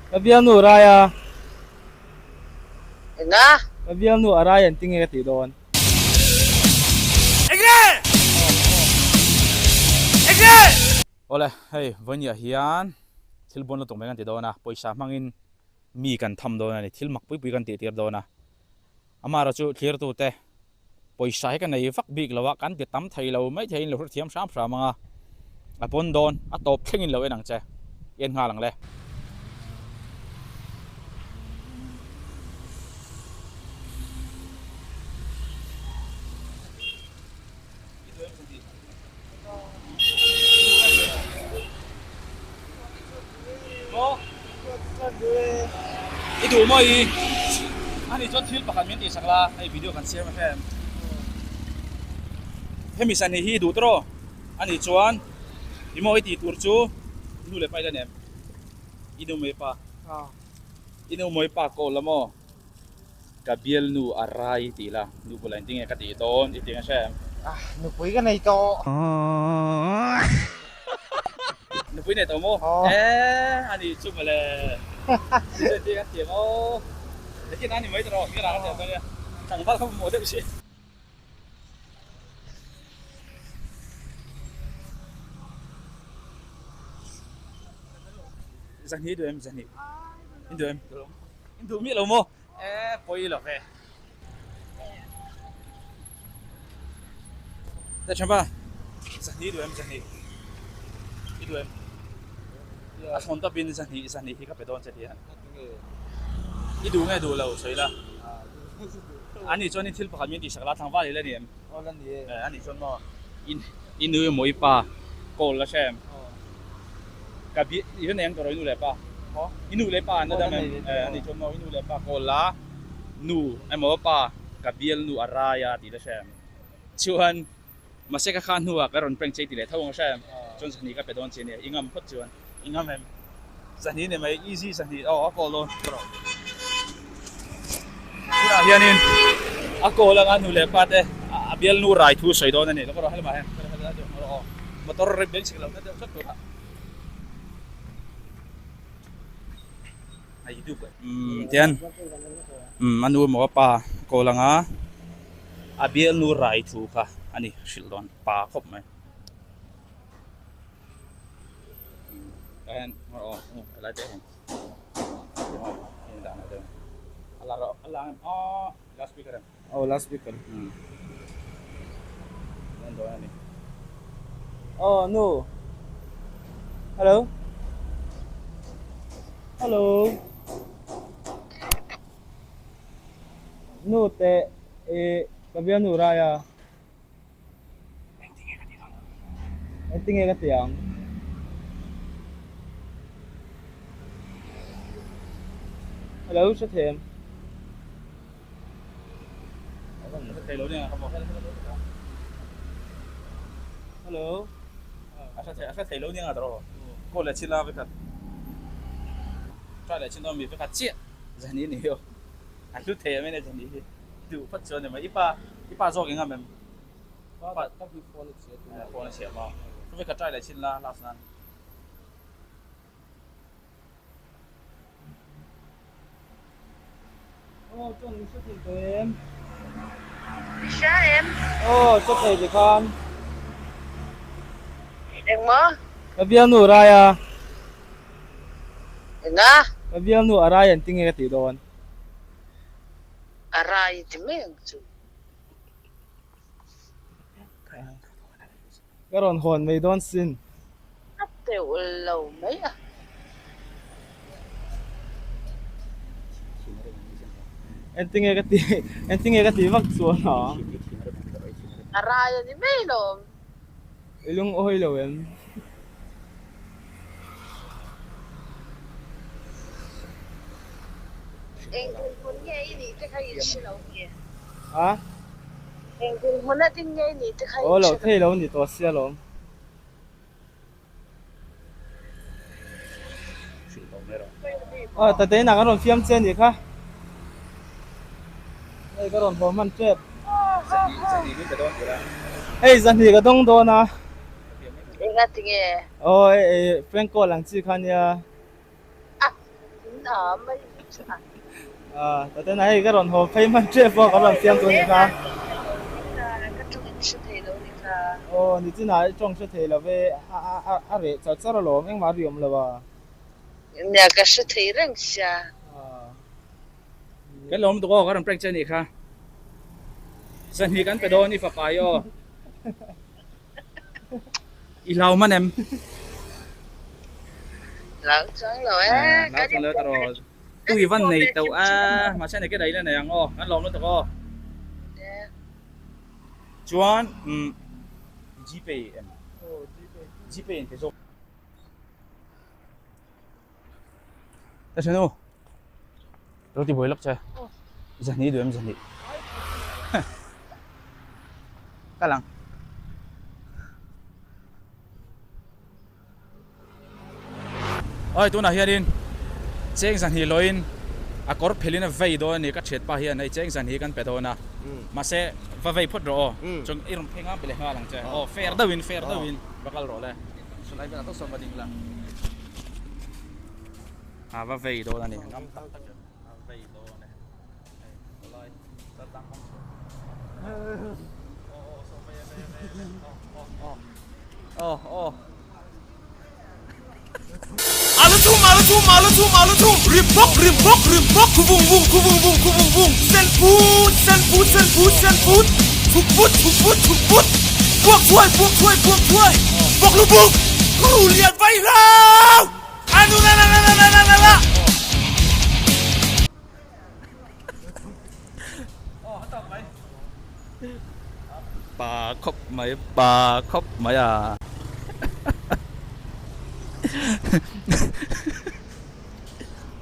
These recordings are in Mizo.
Ka bialnu rai a. Enga? Ka bialnu a rai an ti nge ka tih dawn. Enge? Enge? Awle, hei vawinia hian thil bawn lutuk mai kan ti dawn a, pawisa hmangin mi kan tham dawn a ni, thil mak pui pui kan tih tir dawn a. Amaherawhchu thlirtute Pawisa hi ka nei vak bik lo a, kan ti tam thei lo mai theiin lo hrethiam hram hram ang a, a pawn dawn a tawp thlengin lo en ang che, i en nghal ang le. I duh maw i? Ani chuan thil pakhat min tihsak la, hei video kan siam a hrem. Hemi san hi hi i duh tawh ani chuan i maw i tih tur chu nu leh pa i la nem. I nu maw i pa? I nu maw i pa call la maw? Ka bialnu a rai tih la, nu bulah engtin nge ka tih dawn i ti ang hre em? Ah, nupui ka nei tawh. Nupui nei tawh maw? Aw. Eh, a nih chu mawle. Chu engtin kan ti ang aw. Engtin a ni mai tawh rawh, hmel ah kan ti ang dawn nia. Tlangval kha mamawh deuh si. Zahnih duh em zahnih? In duh em? In duh miah lo maw? Eh pawi lo ve. Teh tha zahnih duh em zahnih? I duh em? A thlawn tawpin zahnih zahnih hi ka pe dawn che ti hian. I duh nge duh lo sawi la. Ani chuan in thil pakhat min tihsak la tlangval i la ni em? Aw la ni e. Eh ani chuan maw in i nu emaw i pa call la hre em? Ka bi i la nei ang tawh rawh i nu leh pa. I nu leh pa an la dam em? Eh ani chuan maw i nu leh pa call la nu emaw pa ka bialnu a rai a tih la hre em? Chuan Mahse ka kha hnuah ka rawn prank che i ti leh tho ang hre em? Chuan zahnih ka pe dawn che nia, i ngam phawt chuan i ngam em? Zahnih ni mai, easy zahnih aw a call dawn ka rawh. Tunah hianin a call anga nu leh pa te a bialnu rai thu sawi dawn a ni. Lo ka rawh helamah hian ka rawh aw motor rem beng chik lo na deuh tlat turah. Tian a nu emaw a pa kawl anga a bialnu rai thu kha a ni hrilh dawn pa khawp mai Aw last speaker Aw nu Hello Hello Nu te i ka bialnu rai a Engtinge ka ti ang Hello hre thei em Hello A hre thei lo nia tawh kaw leh chila vekhat try leh chin dawn mi vekhat chiah zahni a ni hiau a hlu thei em em a zahni hi duh phawt chuan ni mai i pa i pa zawk eng em pa ka hi phone a chhia phone a chhia maw vekhat try leh chin la last nan. Aw chuan min hre thei tawh em? I hria em? Aw hre thei ti khan. Engmaw? Ka bialnu a rai a. Enga? Ka bialnu a rai an ti nge ka tih dawn? A rai ti mai ang chu. Ka rawn hawn mai dawn sin. A teuh lo mai a. Engtinge ka tih engtinge ka tih vak chuan a. A rai a ni mai lawm. I lungawi lo em? Eng dinhmun nge i nih te kha i hre lo nge? A? Eng dinhmun a ding nge i nih te kha i Aw hre lo lo. thei lo ni tawh sia lawm. Aw Tatei nang a rawn fiam che anih kha. Hei ka rawn haw hman tep. Hei zahnih ka dawng dawn a. Enga tinge? Aw hei prank call ang chi kha nia. A a mai chu a. Ah, Tatena hei ka rawn haw phei hman tep a, ka rawn siam tur ni kha. Ka tawng in hre thei lo ni kha. Aw, nichinah i tawng hre thei lo ve, a reh char char alawm, engmah a ri awm lo a. Nia, ka hre thei reng sia. Kan lawm tuk aw, ka rawn prank che anih kha. Zahnih kan pe dawn i fapa i aw. I hlau hman em? Hlau chuang lo e. Hlau chuang lo tawh rawh. Tui van nei tawh a, mahse ni ke daih la nei ang aw, kan lawm lutuk aw. Chuan Gpay em? Gpay in pe zawk. Ta ṭhen u, lo ti buai lawk che. Zahnih duh em zahnih. Kal ang. Oi tunah hianin cheng zahnih loin a kawr phelin a vei dawn a ni ka thiat pa hian hei cheng zahnih kan pe dawn a mahse va vei phawt rawh aw chuan i rawn phei ngam pe leh nghal ang che aw fair deuhin fair deuhin va kal rawh le sawn ai velah tawk sawn va ding la a va vei dawn a ni ngam tak tak a vei dawn e hei khawlai chaltlang kawng chhuah aw aw saw vei vei vei vei aw aw aw aw Alu thum alu thum alu thum alu thum ri bawk ri bawk ri bawk khu vung vung khu vung vung khu vung vung sen put sen put sen put sen put chhuk put chhuk put chhuk put buak thuai buak thuai buak thuai bawk lu buk ru lian vai hlau anu na na na na na na na. Pa khawp mai pa khawp mai a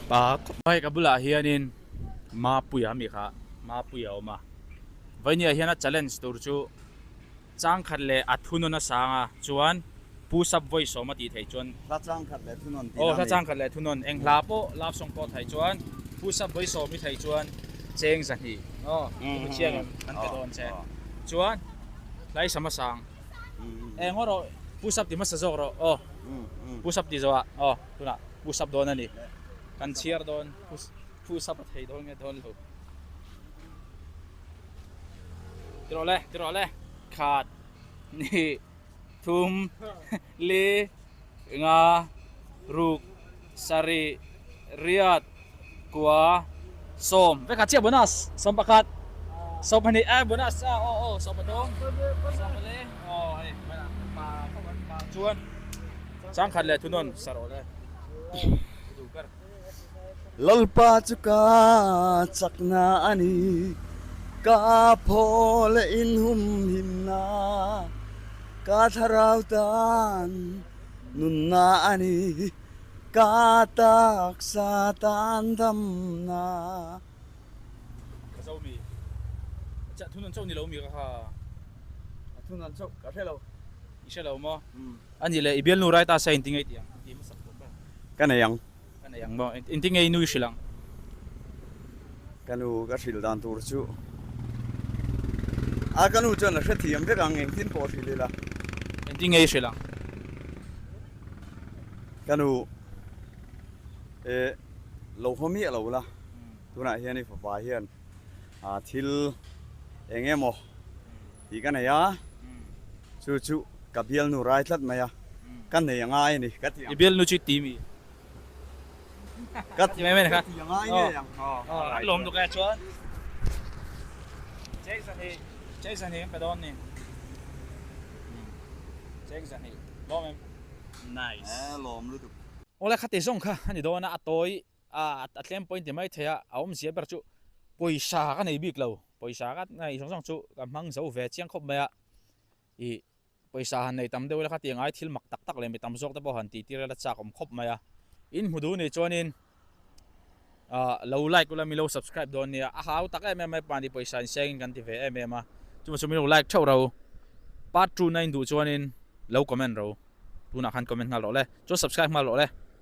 pa khawp mai ka bulah hianin Mapuia mi kha Mapuia a awm a Vainia hian a challenge tur chu Changkhat leh a thunawn a sang a, chuan Pu Sap vawi sawm a tih theih chuan. Hla changkhat leh thunawn tih Aw, hla changkhat leh thunawn, eng hla pawh love song pawh theih chuan Pu Sap vawi sawm i theih chuan cheng zahnih aw, i hmu chiang em an pe dawn che. Chuan hlai sam a sang. Eng aw rawh Pu Sap ti hmasa zawk rawh aw, Pu Sap ti zawh ah aw tunah Pu Sap dawn a ni. Kan chhiar dawn Pu Sap a thei dawn nge dawn lo. Ti rawh le, ti rawh le. Khat, hnih, thum, li, nga, ruk, sarih, riat, kua, sawm. Vek ah chiah bonus, 11, 12, eh bonus a aw aw 13, 14, aw hei pa pa chuan changkhat leh thunawn sarh le. Duh ber. Lalpa chu ka chakna a ni, ka phaw leh inhumhimna, ka thlarau tan nunna a ni, ka taksa tan damna. Ka zo mi. Chiah thun an chauh ni lo mi ka kha. A thun an chauh ka hre lo. I hre lo maw? A nih leh i bialnu rai ta se inti ngei tih ang. Inti hmasak tawh ber. Ka nei ang. Ka nei ang maw? Inti ngei nui hrilh ang. Ka nu ka hrilh dan tur chu a ka nu chuan a hrethiam vek ang engtin pawh hrilh ila. Inti ngei hrilh ang. Ka nu eh lo haw miah lo la tunah hian i fapa hian thil eng emaw tih ka nei a chu chu ka bialnu rai tlat mai a ka nei a ngai a ni ka ti ang. I bialnu chu i ti mi? Ka ti mai mai ka ti a ngai ngei ang. An lawm tuk e chuan cheng zahnih cheng zahnih kan pe dawn ni cheng zahnih lawm em nice. Lawm lutuk. Awle khati zawng kha a ni dawn a a tawi a a tlem pawhin ti mai thei a, a awmzia ber chu pawisa ka nei bik lo, pawisa ka nei zawng zawng chu ka hmang zo ve chiang khawp mai a, ih pawisa han nei tam deuh ila kha tiang ai thil mak tak tak leh mi tam zawk te pawh han tih tir ila chak awm khawp mai a, in hmu duh nih chuanin ah lo like ula min lo subscribe dawn nia, a hau tak em em mai mahni pawisa insengin kan ti ve em em a, chuvang chu min lo like theuh ro, part two na in duh chuanin lo comment ro, tunah khan comment nghal rawh le, chuan subscribe nghal rawh le.